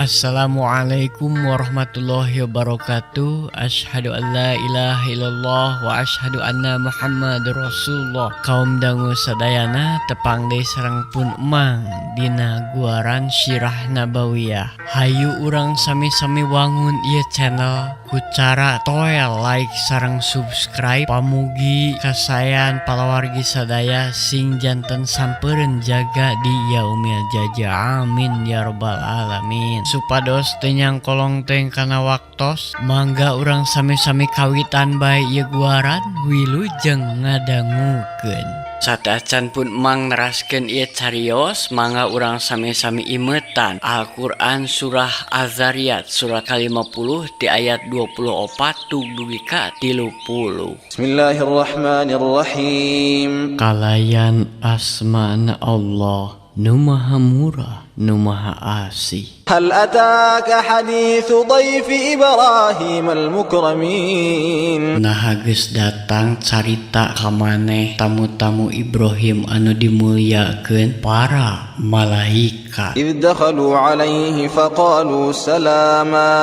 Assalamualaikum warahmatullahi wabarakatuh. Asyhadu an la ilaha illallah wa asyhadu anna Muhammadar Rasulullah. Kaum dangu sadayana, tepang deui sareng pun emang dina guaran Sirah Nabawiyah. Hayu urang sami-sami wangun ieu channel ku cara toel like sareng subscribe. Pamugi kasaean palawargi sadaya sing janten sampeureun jaga di yaumil jaza, amin ya robbal alamin. Supados teu nyangkolong teuing kana waktos, mangga urang sami-sami kawitan bae ieu guaran. Wilujeng ngadangukeun. Sateuacan pun emang neraskeun ieu carios, mangga urang sami-sami imetan Al-Qur'an surah Az-Zariyat surat ka-50 ti ayat 24 tug dugi ka 30. Bismillahirrahmanirrahim. Kalayan asmana Allah nu maha murah nu maha asih. هل أتاك حديث ضيف إبراهيم المكرمين؟ Naha geus datang carita ka maneh tamu-tamu Ibrahim anu dimuliakeun, para malaikat? إذ دخلوا عليه فقالوا سلاما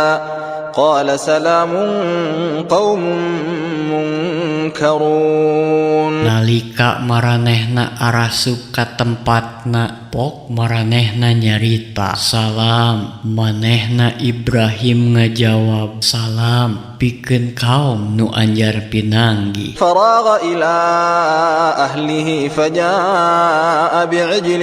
قال سلام قوم منكرون. Nalika maranehna arasup ka tempatna, pok maranehna nyarita, "Salam." Manehna Ibrahim ngajawab, "Salam pikeun kaum nu anjar pinanggih." فراغ إلى أهله فجاء بعجل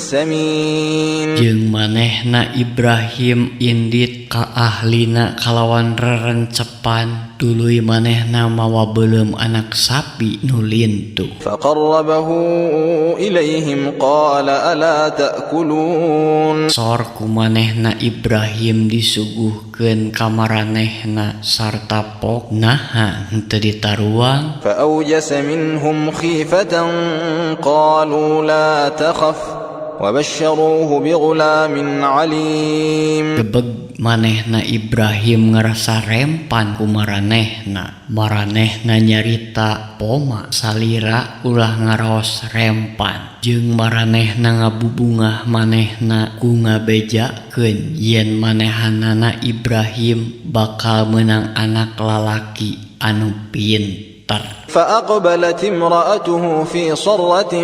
سمين. Jeung manehna Ibrahim indit ka ahlina kalawan rerencepan, tuluy manehna mawa beuleum anak sapi nu lintuh. فقربه إليهم قال ألا تأكلون؟ Sor ku manehna Ibrahim disuguhkeun ka maranehna sarta pok, "Naha henteu ditaruang?" فأوجس منهم خيفة قالوا لا تخف وبشروه بغلام عليم. Gebeg manehna Ibrahim ngerasa rempan ku maranehna. Maranehna nyarita, "Poma salira, ulah ngaraos rempan." Jeung maranehna ngabubungah manehna ku ngabejakeun yen manehanana Ibrahim bakal meunang anak lalaki anu pinter. فأقبلت امرأته في صرة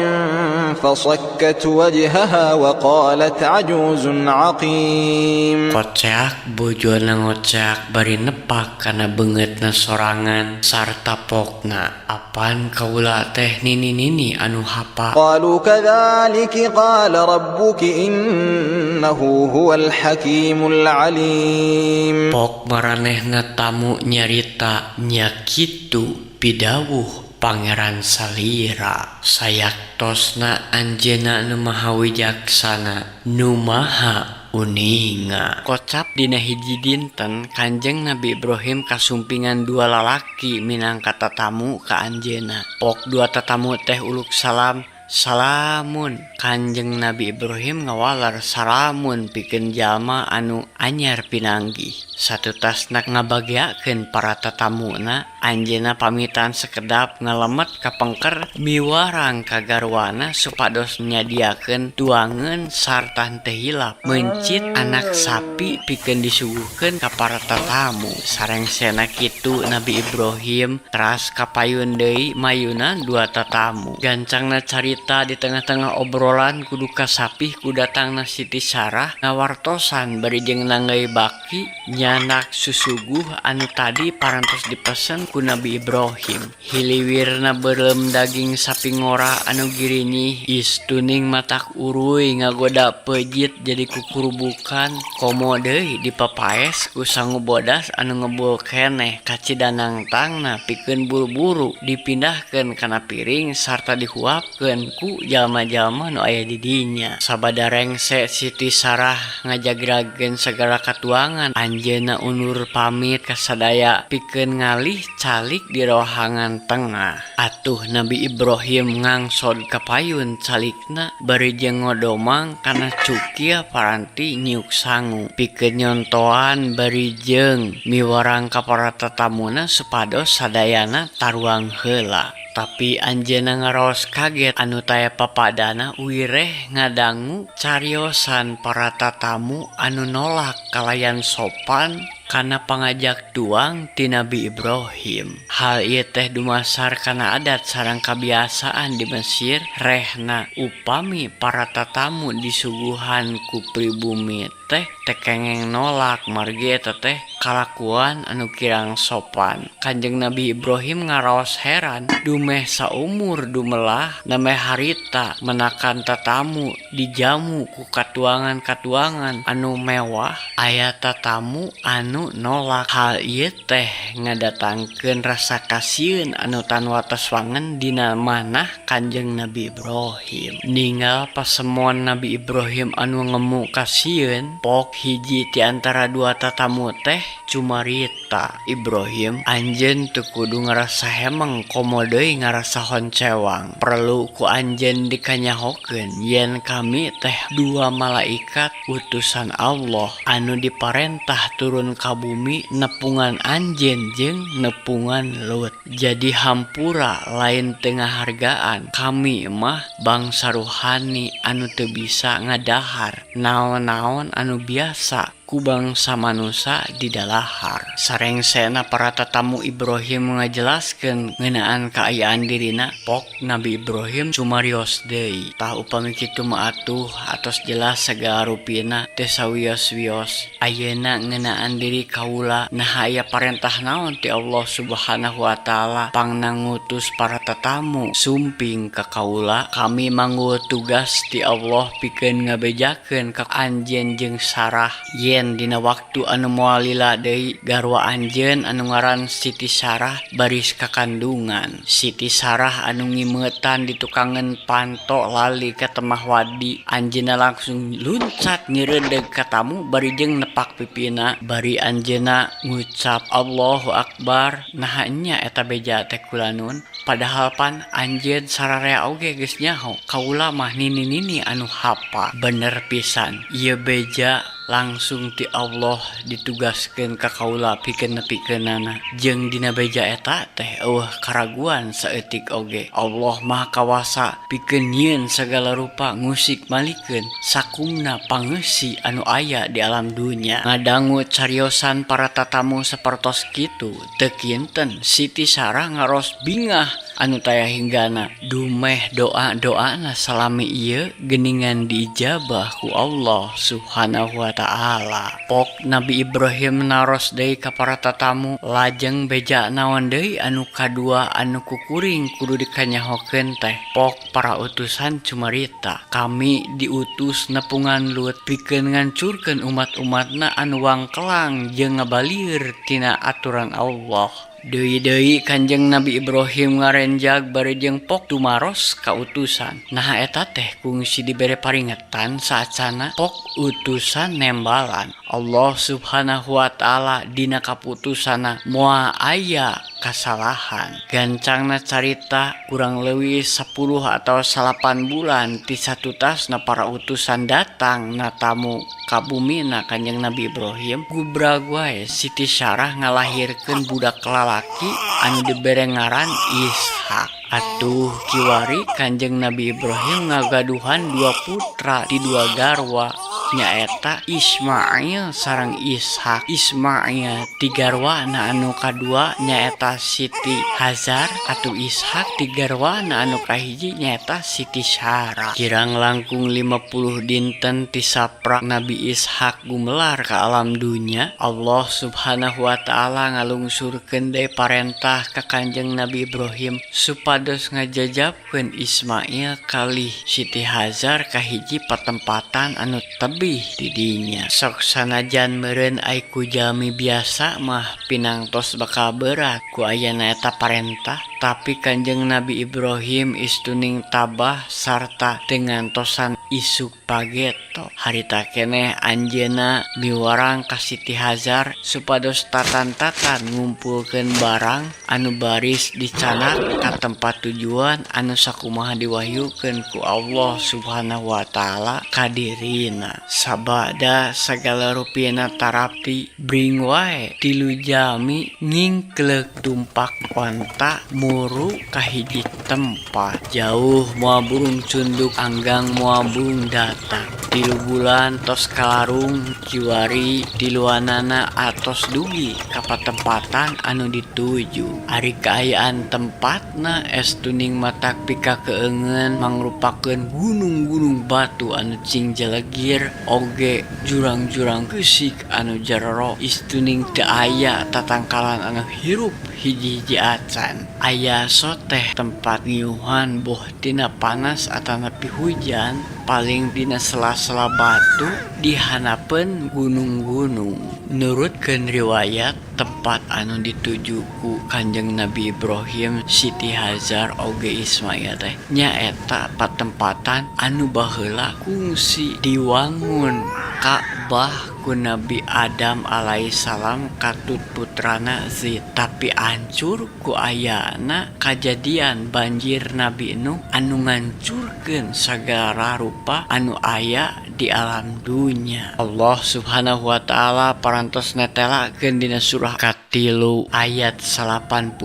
فصكت وجهها وقالت عجوز عقيم. Koceak bojona ngoceak bari nepak kana beungeutna sorangan sarta pokna, "Apan kaula teh nini-nini anu hapa?" قالوا كذلك قال ربك إنه هو الحكيم العليم. Pok maranehna tamu nyarita, "Nya kitu pidawuh Pangeran salira, sayaktosna Anjeunna nu maha wijaksana nu maha uninga." Kocap dina hiji dinten Kanjeng Nabi Ibrahim kasumpingan dua lalaki minangka tatamu ka anjeunna. Pok dua tatamu teh uluk salam, "Salamun." Kanjeng Nabi Ibrahim ngawaler, "Salamun pikeun jalma anu anyar pinanggih." Satutasna ngabageakeun para tatamuna, anjeunna pamitan sekedap ngalemet ka pengker miwarang ka garwana supados nyadiakeun tuangeun sarta henteu hilap meuncit anak sapi pikeun disuguhkeun ka para tatamu. Sarengsena kitu Nabi Ibrahim teras kapayun deui mayunan dua tatamu. Gancangna carita, di tengah-tengah obrolan kudu kasapih ku datangna Siti Sarah ngawartosan bari jeung nanggay baki nyandak susuguh anu tadi parantos dipesen ku Nabi Ibrahim. Hiliwirna beuleum daging sapi ngora anu girinyih istuning matak uruy ngagoda peujit jadi kukurubukan, komo deui dipapaes ku sangu bodas anu ngebul keneh. Kacida nangtangna pikeun buru-buru dipindahkeun kana piring sarta dihuapkeun ku jalma-jalma nu aya di dinya. Sabada rengse Siti Sarah ngajagrageun sagala katuangan, anjeunna undur pamit ka sadaya pikeun ngalih calik di rohangan tengah. Atuh Nabi Ibrahim ngangsod ka payun calikna bari jeung ngodomang kana cukil paranti nyiuk sangu pikeun nyontoan bari jeung miwarang ka para tatamuna supados sadayana taruang heula. Tapi anjeunna ngaraos kaget anu Anu taya papadana wireh ngadangu cariosan para tatamu anu nolak kalayan sopan kana pangajak tuang ti Nabi Ibrahim. Hal ieu teh dumasar kana adat sareng kabiasaan di Mesir rehna upami para tatamu disuguhan ku pribumi teh teu kengeng nolak margi eta teh kalakuan anu kirang sopan. Kanjeng Nabi Ibrahim ngaraos heran dumeh saumur dumelah nameh harita menakan tatamu dijamu ku katuangan-katuangan anu mewah aya tatamu anu nolak. Hal ieu teh ngadatangkeun rasa kasieun anu tanwates wangen dina manah Kanjeng Nabi Ibrahim. Ninggal pasemon Nabi Ibrahim anu ngemu kasieun, pok hiji ti antara dua tatamu teh cumarita, "Ibrahim, anjeun teu kudu ngarasa hemeng komo deui ngarasa honcewang. Perlu ku anjeun dikanyahokeun yen kami teh dua malaikat utusan Allah anu diparentah turun ka bumi nepungan anjeun jeung nepungan Lut. Jadi hampura lain teu ngahargaan, kami mah bangsa ruhani anu teu bisa ngadahar naon-naon anu biasa ku bangsa manusa didalahar." Sarengsena para tatamu Ibrahim ngajelaskeun ngeunaan kaayaan dirina, pok Nabi Ibrahim cumarios deui, "Tah, upami kitu mah atuh atos jelas sagala rupina, teu sawios-wios. Ayeuna ngeunaan diri kaula, naha aya parentah naon ti Allah Subhanahu wa taala pangna ngutus para tatamu sumping ka kaula?" "Kami manggul tugas ti Allah pikeun ngabejakeun ka anjeun jeung Sarah yen dina waktu anu moal lila deui garwa anjeun anu ngaran Siti Sarah baris kakandungan." Siti Sarah anu ngimeutan di tukangeun panto lali ka temah wadi. Anjeunna langsung luncat nyireudeg ka tamu bari jeung nepak pipina, bari anjeunna ngucap, "Allahu Akbar, naha nya eta beja teh kulanun? Padahal pan anjeun sararea oge geus nyaho kaula mah nini-nini anu hapa. Bener pisan ieu beja langsung ti Allah ditugaskeun ka kaula pikeun nepikeunana. Jeung dina beja eta teh euweuh karaguan saeutik oge. Allah Maha Kawasa pikeun nyieun sagala rupa, ngusik malikeun sakumna pangeusi anu aya di alam dunya." Ngadangu cariosan para tatamu sapertos kitu, teu kinten Siti Sarah ngaros bingah anu taya hinggana. Dumeh doa-doana salami ieu geuningan diijabah ku Allah Subhanahu wa taala. Pok Nabi Ibrahim naros deui ka para tatamu, "Lajeng beja naon deui anu kadua anu kukuring kudu dikanyahokeun teh?" Pok para utusan cumarita, "Kami diutus nepungan Lut pikeun ngancurkeun umat-umatna anu wangkelang jeung ngabalieur tina aturan Allah." Deui-deui Kanjeng Nabi Ibrahim ngarenjag bari jeung pok tumaros ka utusan, "Naha eta teh kungsi dibere paringetan saacana?" Pok utusan nembalan, "Allah Subhanahu wa taala dina kaputusanna moal aya kasalahan." Gancangna carita, kurang leuwih 10 atau 9 bulan ti satutasna para utusan datang natamu ka bumina Kanjeng Nabi Ibrahim, gubrag wae Siti Sarah ngalahirkeun budak lalaki anu dibere ngaran Ishak. Atuh kiwari Kanjeng Nabi Ibrahim ngagaduhan dua putra di dua garwa, nyaeta Ismail sareng Ishak. Ismail ti garwana anu kadua nyaeta Siti Hajar, atau Ishak ti garwana anu kahiji nyaeta Siti Sarah. Kirang langkung 50 dinten ti saprak Nabi Ishak gumelar ka alam dunya, Allah Subhanahu wa taala ngalungsurkeun deui parentah ka Kanjeng Nabi Ibrahim supados ngajajabkeun Ismail kalih Siti Hajar ka hiji patempatan anu tebih di dinya. Sok sanajan meureun ai ku jalmi biasa mah pinangtos bakal berat ku ayana eta parentah, tapi Kanjeng Nabi Ibrahim istuning tabah sarta teu ngantosan isuk pageto. Harita keneh anjeunna miwarang ka Siti Hajar supados tatan-tatan ngumpulkeun barang anu baris dicanak ka tempat tujuan anu sakumaha diwahyukeun ku Allah Subhanahu wa taala ka dirina. Sabada sagala rupina tarapti, bring wae tilu jalmi ngingkleuk tumpak onta. Muru ka hiji tempat jauh moal burung cunduk anggang moal burung datang. 3 bulan tos kalarung kiwari tiluanana atos dugi ka patempatan anu dituju. Ari kaayaan tempatna estuning matak pikakeungeun mangrupakeun gunung-gunung batu anu cing jelegir oge jurang-jurang keusik anu jarero istuning teu aya tatangkalan anu hirup hiji-hiji acan. Aya soteh tempat ngiuhan boh tina panas atanapi hujan paling dina sela-sela batu dihanapeun gunung-gunung. Nurutkeun riwayat tempat anu dituju ku Kanjeng Nabi Ibrahim, Siti Hajar oge Ismail teh nyaeta patempatan anu baheula kungsi diwangun Ka'bah ku Nabi Adam alaihissalam katut putrana Zid, tapi ancur ku ayana kajadian banjir Nabi Nuh anu ngancurkeun sagala rupa anu aya di alam dunya. Allah Subhanahu wa taala parantos netelakeun dina surah katilu ayat 86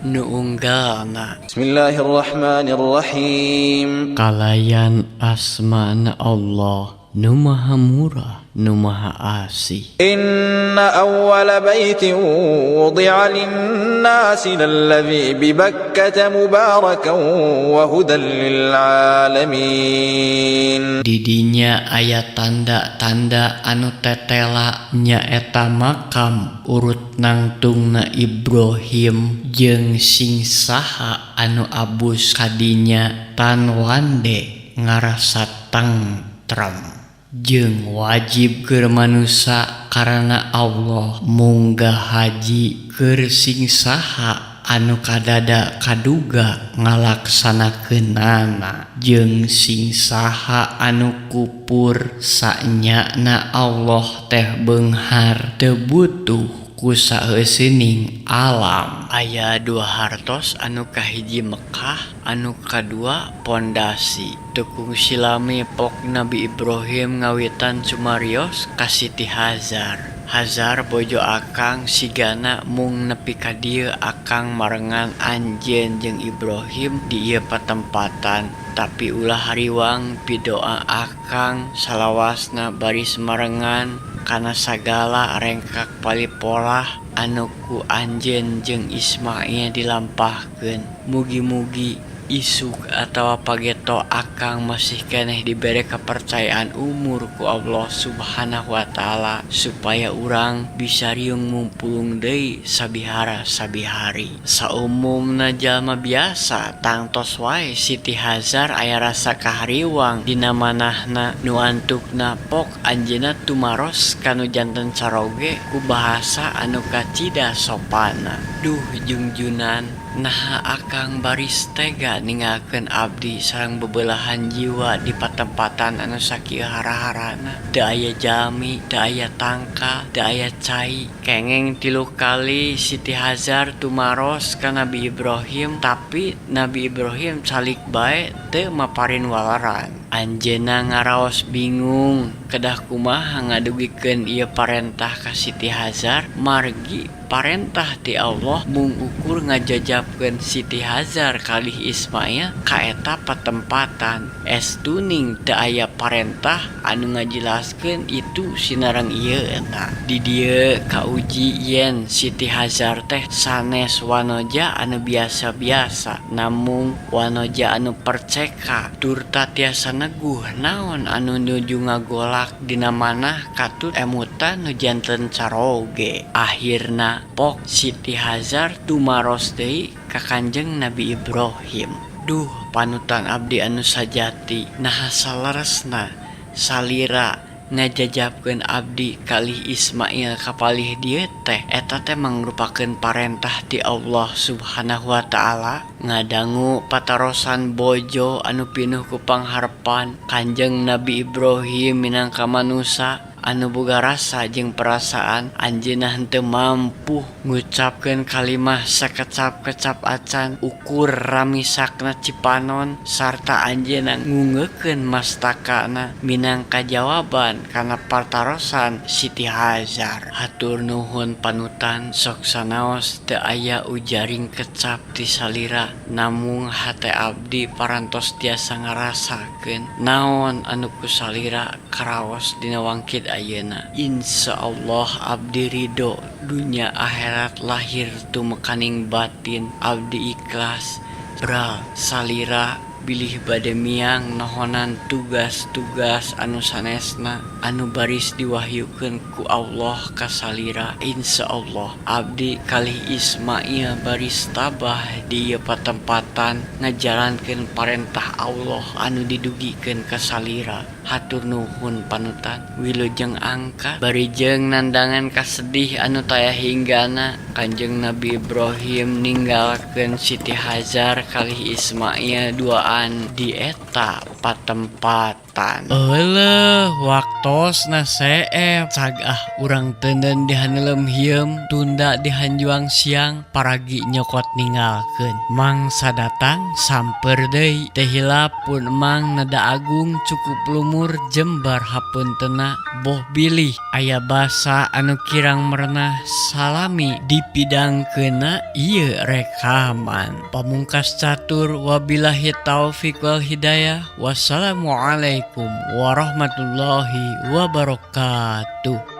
nu unggalna. Bismillahirrahmanirrahim. Kalayan asmana Allah nu maha murah nu maha asih. Inna awwala baitin wudi'a lin-nasi lalladzi bi Bakkah mubarakan wa hudan lil alamin. Didinya aya tanda-tanda anu tetela nyaeta makam urut nangtungna Ibrahim jeung sing saha anu abus kadinya tan wande ngarasa tentrem. Jeung wajib keur manusa karena Allah munggah haji keur sing saha anu kadada kaduga ngalaksanakeunana jeung sing saha anu kupur sanyana Allah teh beunghar teu butuh ku saeuseuning alam. Aya dua hartos anu kahiji Mekah anu kadua pondasi. Teu kungsi lami pok Nabi Ibrahim ngawitan sumarios ka Siti Hajar. Hajar bojo akang sigana mung nepi ka dieu akang marengan anjeun jeung Ibrahim di ieu patempatan, tapi ulah hariwang pidoa akang salawasna baris marengan kana sagala rengkak palipolah anu ku anjeun jeung Ismail dilampahkeun. Mugi-mugi isuk atawa pageto akang masih keneh dibere kepercayaan umur ku Allah Subhanahu wa taala supaya urang bisa riung mumpulung deui sabihara sabihari. Saumumna jalma biasa tangtos wae Siti Hajar aya rasa kahariwang dina manahna nu antukna pok anjeunna tumaros kanu janten caroge ku bahasa anu kacida sopana. Duh jungjunan, naha akang baris tega ninggalkeun abdi sareng bebelahan jiwa di patempatan anu sakieu hara-harana. Teu aya jalmi, teu aya tangkal, teu aya cai. Kengeng 3 kali Siti Hajar tumaros ka Nabi Ibrahim, tapi Nabi Ibrahim calik bae teu maparin waleran. Anjeunna ngaraos bingung kedah kumaha ngadugikeun ieu parentah ka Siti Hajar, margi parentah ti Allah mung ukur ngajajabkeun Siti Hajar kalih Ismail ka eta patempatan. Estuning teu aya parentah anu ngajelaskeun itu sinareng ieu na. Di dieu kauji yen Siti Hajar teh sanes wanoja anu biasa-biasa, namung wanoja anu perceka turta tiasa neguh naon anu nuju ngagolak dina manah katut emutan nu janten caroge. Akhirna pok Siti Hajar tumaros deui ka Kanjeng Nabi Ibrahim. Duh panutan abdi anu sajati, naha saleresna salira ngajajabkeun abdi kalih Ismail kapalih dieu teh eta teh mangrupakeun parentah ti Allah Subhanahu wa taala. Ngadangu patarosan bojo anu pinuh ku pangharepan, Kanjeng Nabi Ibrahim minangka manusa Anu boga rasa jeung perasaan, anjeunna henteu mampu ngucapkeun kalimah sakecap-kecap acan ukur ramisakna Cipanon sarta anjeunna ngungekeun mastakana minangka jawaban kana patarosan Siti Hajar. Hatur nuhun panutan, sok sanaos teu aya ujaring kecap ti salira, namung hate abdi parantos tiasa ngarasakeun naon anu ku salira karaos dina wangkid ayeuna. Insyaallah abdi ridho dunya akhirat, lahir tumekaning batin, abdi ikhlas. Bral salira bilih bade miang nohonan tugas-tugas anu sanesna anu baris diwahyukeun ku Allah ka salira. Insyaallah abdi kalih Ismail baris tabah di ieu patempatan ngajalankeun parentah Allah anu didugikeun ka salira. Hatur nuhun panutan, wilujeng angkat. Bari jeung nandangan kasedih anu taya hinggana, Kanjeng Nabi Ibrahim ninggalkeun Siti Hajar kalih Ismail duaan di eta patempatan. Euleuh, waktosna seep, cag ah urang teuneun dihaneuleum hieum, tunda dihanjuang siang, paragi nyokot ninggalkeun. Mangsa datang samper deui. Teu hilap pun Emang nada agung cukup lumur jembar hapuntenna, boh bilih aya basa anu kirang merenah salami dipidangkeunna ieu rekaman. Pamungkas catur, wabillahi taufik wal hidayah, wassalamualaikum warahmatullahi wabarakatuh.